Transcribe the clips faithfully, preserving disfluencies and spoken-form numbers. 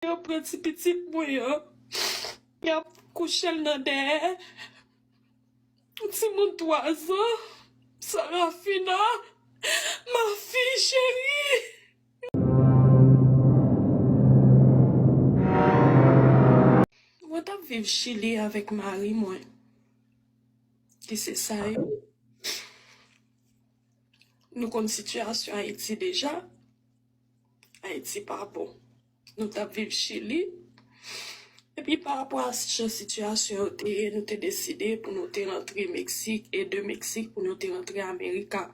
Yo pran ti pitit mwen an, y ap kouche l nan dèyè. Yon timoun twa zan, Sarafina, ma fille chérie. Mwen t ap viv Chili avèk mari mwen, ki se Sayil. Nou konn sitiyasyon Ayiti deja. Ayiti pa bon. Nou t ap viv Chili. Epi pa rapò a jan sitiyasyon yo te ye, nou te deside pou nou te rantre Meksik, e de Meksik pou nou te rantre Amerika.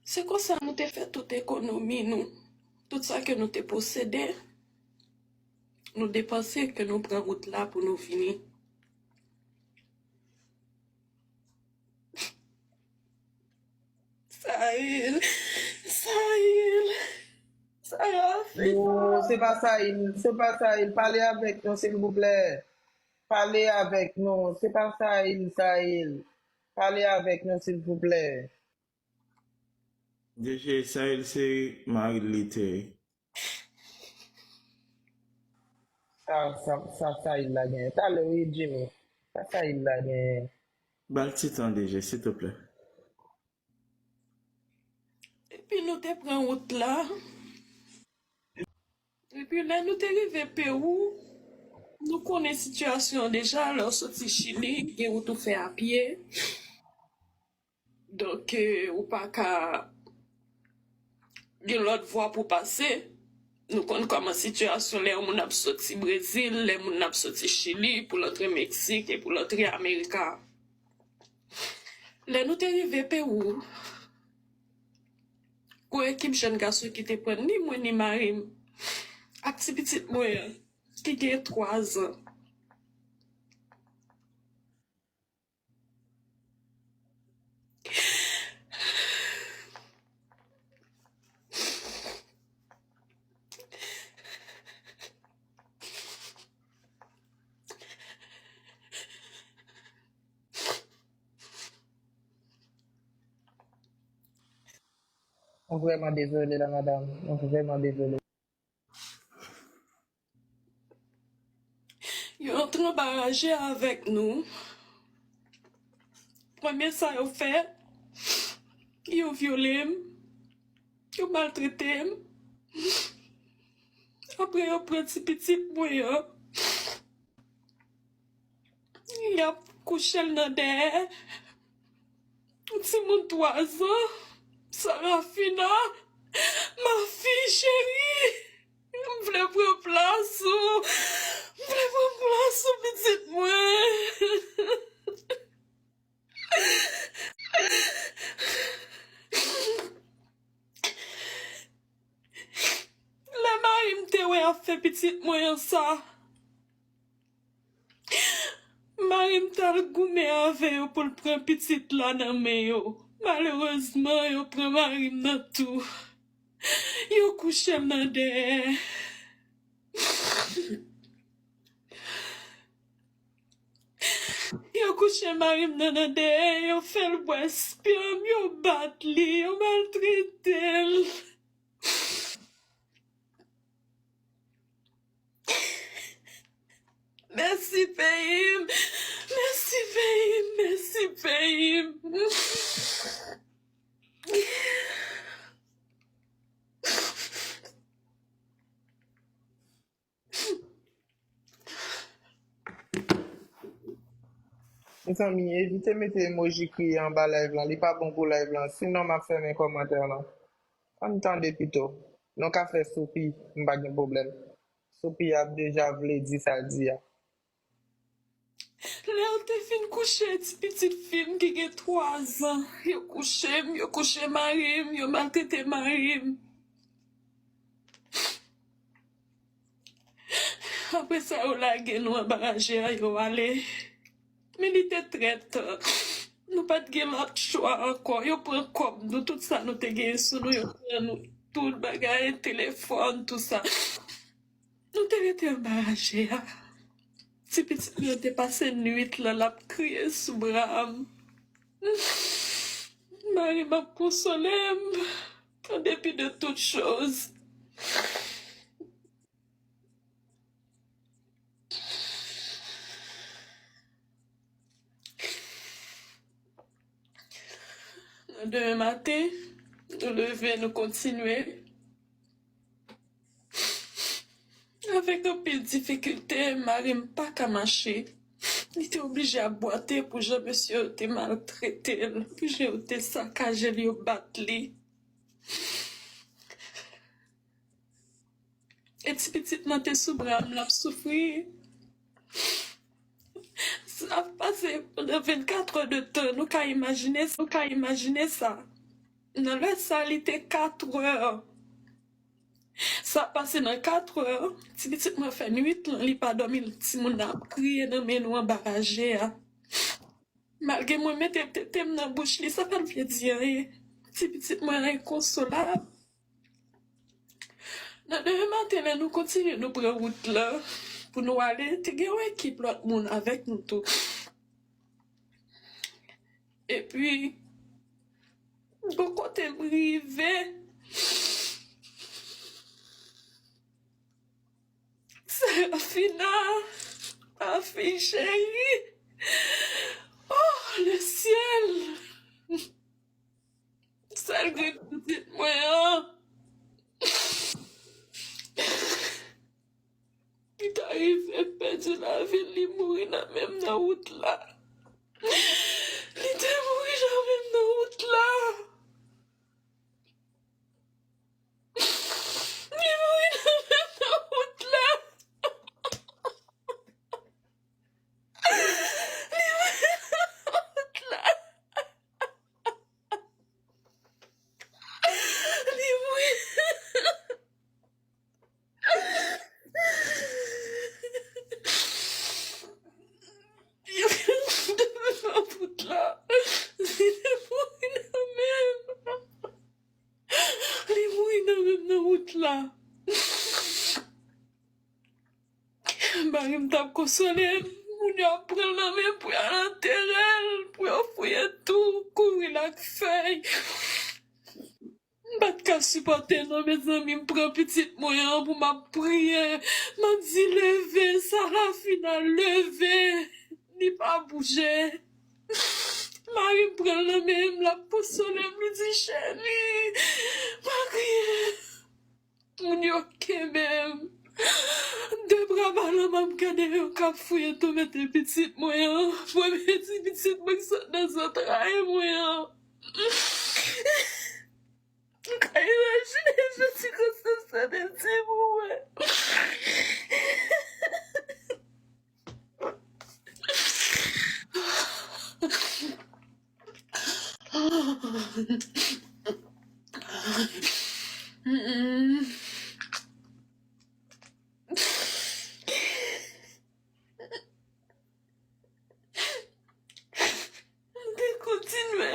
Se konsa nou te fè tout ekonomi nou, tout sa ke nou te posede, nou depanse ke nou pran wout la pou nou vini. Sayil, Sayil, Sarafina. Non, se pa Sayil, se pa Sayil. Pale avèk nou, silvouplè. Pale avèk nou. Se pa Sayil, Sayil. Pale avèk nou, silvouplè. D J, Sayil se mari l li te. Sa, sa, sa Sayil la genyen. Talè wi, Jimmy. Sa Sayil la genyen. Ba l ti tan, D J, silvouplè. Epi nou te pran wout la. Epi lè nou te rive Pewou, nou konnen sitiyasyon an deja, lè w soti Chili, gen wout ou fè a pye. Donk, ou pa ka gen lòt vwa pou pase. Nou konn kòman sitiyasyon lè yon moun ap soti Brezil, lè moun ap soti Chili, pou l antre Meksik e pou l antre Amerika. Lè nou te rive Pewou, gon ekip jèn gason ki te pran ni mwen ni mari m ak ti pitit mwen an ki gen twa zan. Mwen vrèman dezole la madanm, mwen vrèman dezole. Yo antre anba raje avèk nou. Premye sa yo fè, yo vyole m, yo maltrete m. Apre yo pran ti pitit mwen an. Y ap kouche l nan dèyè. Yon timoun twa zan, Sarafina, ma fille chérie, m vle pran plas ou, m vle pran plas ou pitit mwen. Lè mari m te wè y ap fè pitit mwen an sa, mari m t al goumen avè yo pou l pran pitit la nan men yo. Malerezman, yo pran mari m nan tou. Yo kouche m nan dèyè. Yo kouche mari m nan nan dèyè, yo fè l bwè spèm, yo bat li, yo maltrete l. Mèsi peyi m, mèsi peyi m, mèsi peyi m. Mezanmi, evite mete emoji kriye anba live lan. Li pa bon pou live lan. Sinon, m ap fèmen kòmantè lan. Ann tande pito. Nou ka fè soupi, m pa gen pwoblèm. Soupi ap deja vle di sa l di a. Lè yo te fin kouche ti pitit fi m ki gen twa zan, yo kouche m, yo kouche mari m, yo maltrete mari m. Apre sa, yo lage nou anba raje a, yo ale. Men li te trèt. Nou pa t gen lòt chwa ankò. Yo pran kòb nou, tout sa nou te genyen sou nou, yo pran nou. Tout bagay, telefòn, tout sa. Nou te rete anba raje a. Ti pitit mwen te pase nwit lan, l ap kriye sou bra m. Mari m ap konsole m. An depi de tout choz, Demen maten, nou leve, nou kontinye. Avèk anpil difikilte, mari m pa ka mache. Li te oblije ap bwate pou jan mesye yo te maltrete l, pou jan yo te sakaje l, yo bat li. E ti pitit mwen te sou bra m, l ap soufri. Sa ap pase pandan vennkat è de tan. Nou ka imajine, nou ka imajine sa. Nan lè sa, li te kat è. Sa pase nan kat è, ti pitit mwen fè nwit lan, li pa dòmi, timoun nan ap kriye nan men nou anba raje a. Malgre mwen mete tete m nan bouch li, sa pa t vle di anyen. Ti pitit mwen enkonsolab. Nan demen maten, lè nou kontinye, nou pran wout lan pou nou ale, te gen yon ekip lòt moun avèk nou tou. Epi, bò kote m rive, Serafina, ma fille chérie. Oh, le ciel. Sèl grenn pitit mwen an. Li ta rive pèdi lavi l, li mouri nan men m nan wout la. Li te mouri nan men m nan wout la. Li mouri nan men m nan wout la. Li mouri nan wout la. Li mouri. Li mouri nan wout la. Li te mouri nan men m. Li mouri nan men m nan wout la. Mari m t ap konsole m. Moun yo ap pran l nan men pou y al antere l, pou yo fouye tou, kouvri l ak fèy. M pa t ka sipòte non, mezanmi, m pran pitit mwen an pou m ap priye. M ap di, "Leve, Sarafina, leve." Li pa bouje. Mari m pran l nan men m, l ap konsole m, li di, "Cheri, pa kriye." Moun yo kenbe m. De bra balan m ap gade yo k ap fouye tou mete pitit mwen an. Premye ti pitit mwen ki sot nan zantray mwen an. M ka imajine jan sikonstans sa te di pou mwen. Mm-mm. M te kontinye.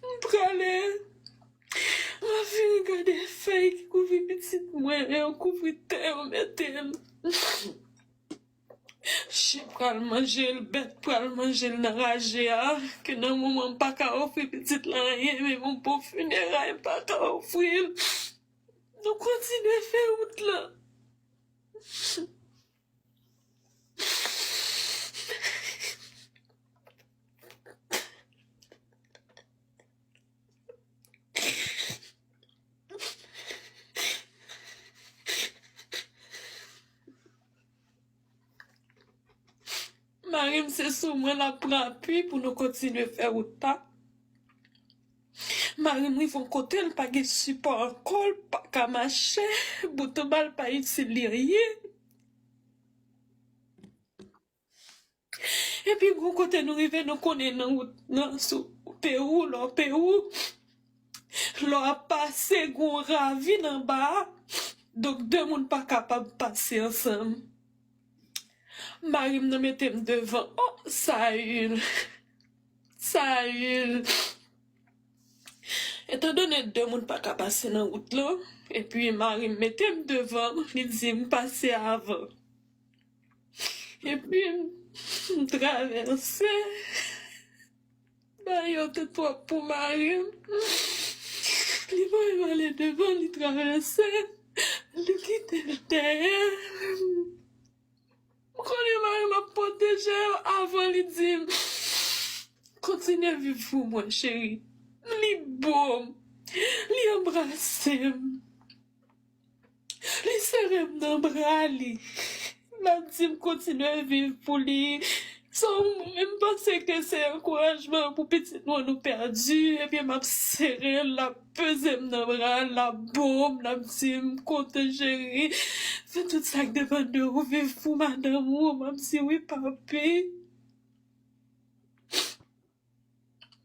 M prale. M ap vin gade fèy ki kouvri pitit mwen, yo kouvri tè, yo mete l. Chen pral manje l, bèt pral manje l nan raje a, ke nan moman m pa ka ofri pitit la anyen, menm yon bon fineray m pa ka ofri l. Nou kontinye fè wout la. Mari m se sou mwen l ap pran apui pou nou kontinye fè wout la. Mari m rive yon kote, l pa gen sipò ankò, l pa ka mache, bout anba l pa itil li anyen. Epi, gon kote nou rive, nou konnen nan wout, nan, sou Pewou, lè w Pewou, lè w ap pase, gon ravin anba a. Donk, de moun pa kapab pase ansanm. Mari m nan mete m devan. Oh, Sayil! Sayil! Etandone de moun pa ka pase nan wout lan, epi mari m mete m devan, li di m pase avan. Epi, m travèse. Bagay yo te twòp pou mari m. Li pa menm ale devan, li travèse. Li kite l dèyè. M konnen mari m ap pwoteje l avan li di m, "Kontinye viv pou mwen, cheri." Li bo m. Li anbrase m. Li sere m nan bra li. L ap di m kontinye viv pou li. So, mwen menm panse ke se ankourajman pou pitit mwen nou pèdi, ebyen m ap sere l, l ap peze m nan bra l, l ap bo m, l ap di m kontan cheri. Fè tout sa k depann de ou, viv pou madanm ou. M ap di wi papi.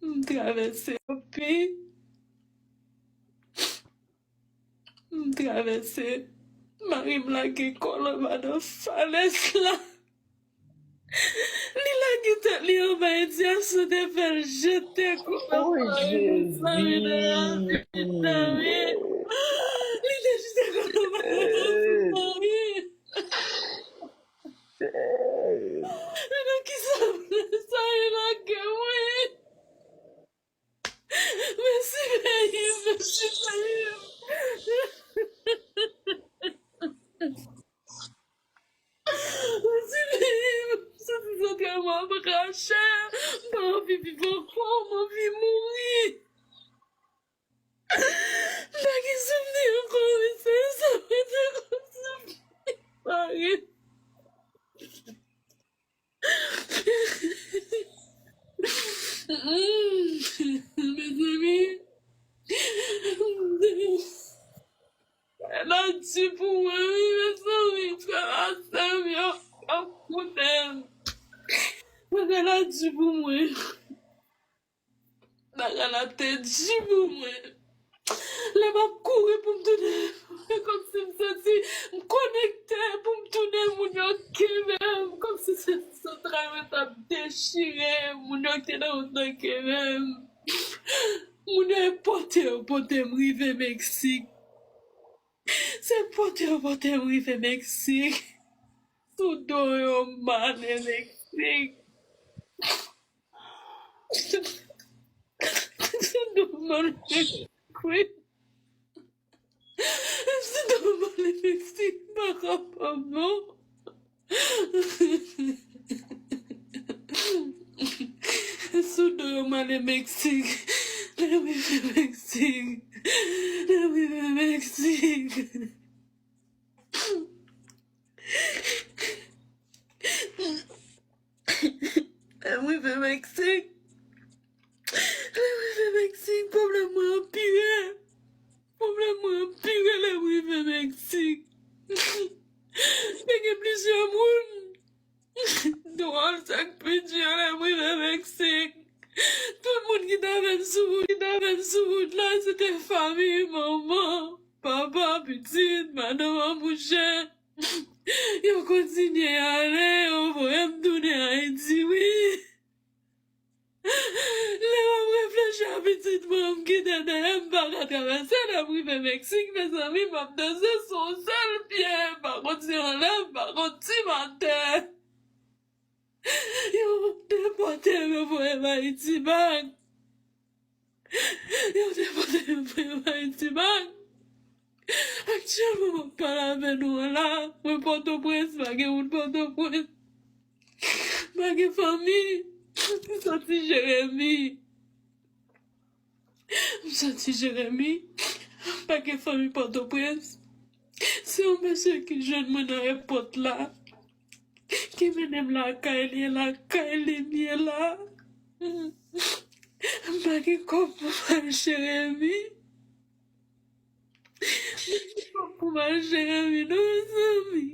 M travèse papi. M travèse. Mari m lage kò l anba nan falèz la. Li lage tèt li anba, e di a sou te fè l jete kò l anba, mezanmi, nan ravin nan, wi. Li te jete kò l anba nan ravin nan, wi. Men nan kisa sa ye lage mwen? Mèsi peyi m, mèsi peyi m. Mèsi peyi m, soti sou tèman m rache, m pa anvi viv ankò, m anvi mouri. M pa gen souvni ankò, mesye, sa mete kòm souvni. Mari. Mezanmi, bagay la di pou mwen, wi, mezanmi, frè a sè m yo, yo koute m. Bagay la di pou mwen. Bagay la te di pou mwen. Lè m ap kouri pou m tounen, e kòmsi m santi m konekte pou m tounen, moun yo kenbe m, kòmsi se zantray mwen t ap dechire, moun yo ki te nan wout nan kenbe m. Moun yo e pote yo pote m rive Meksik. Se pote yo pote m rive Meksik. Sou do yo m ale Meksik. Sou do m ale Meksik. Sou do m ale Meksik, m pa kapab non. Sou do yo m ale Meksik. Lè m rive Meksik. Lè m rive Meksik. Lè m rive Meksik. Lè m rive Meksik, pwoblèm mwen anpire. Pwoblèm mwen anpire lè m rive Meksik. Te gen plizyè moun. Dwòl, sa k pi di a, lè m rive Meksik. Tout moun ki t avè m sou wout, ki t avè m sou wout la, se te fanmi, manman, papa, pitit, madanm an mouche. Yo kontinye ale, yo voye m tounen Ayiti, wi. Lè m ap reflechi a pitit mwen m kite dèyè, m pa ka travèse, lè m rive Meksik, mezanmi, m ap danse sou yon sèl pye, m pa konn ti anlè, m pa konn ti atè. Yo depòte m, yo voye m Ayiti bak. Yo depòte m, yo voye m Ayiti bak. Aktyèlman, m ap pale avè nou an la, mwen Pòtoprens, pa gen moun Pòtoprens. Pa gen fanmi. M soti Jeremi. M soti Jeremi. Pa gen fanmi Pòtoprens. Se yon mesye ki jwenn mwen nan èpòt la, ki mennen m lakay li, e lakay li m ye la. M pa gen kòb pou m al Jeremi. M pa gen kòb pou m al Jeremi, non, mezanmi.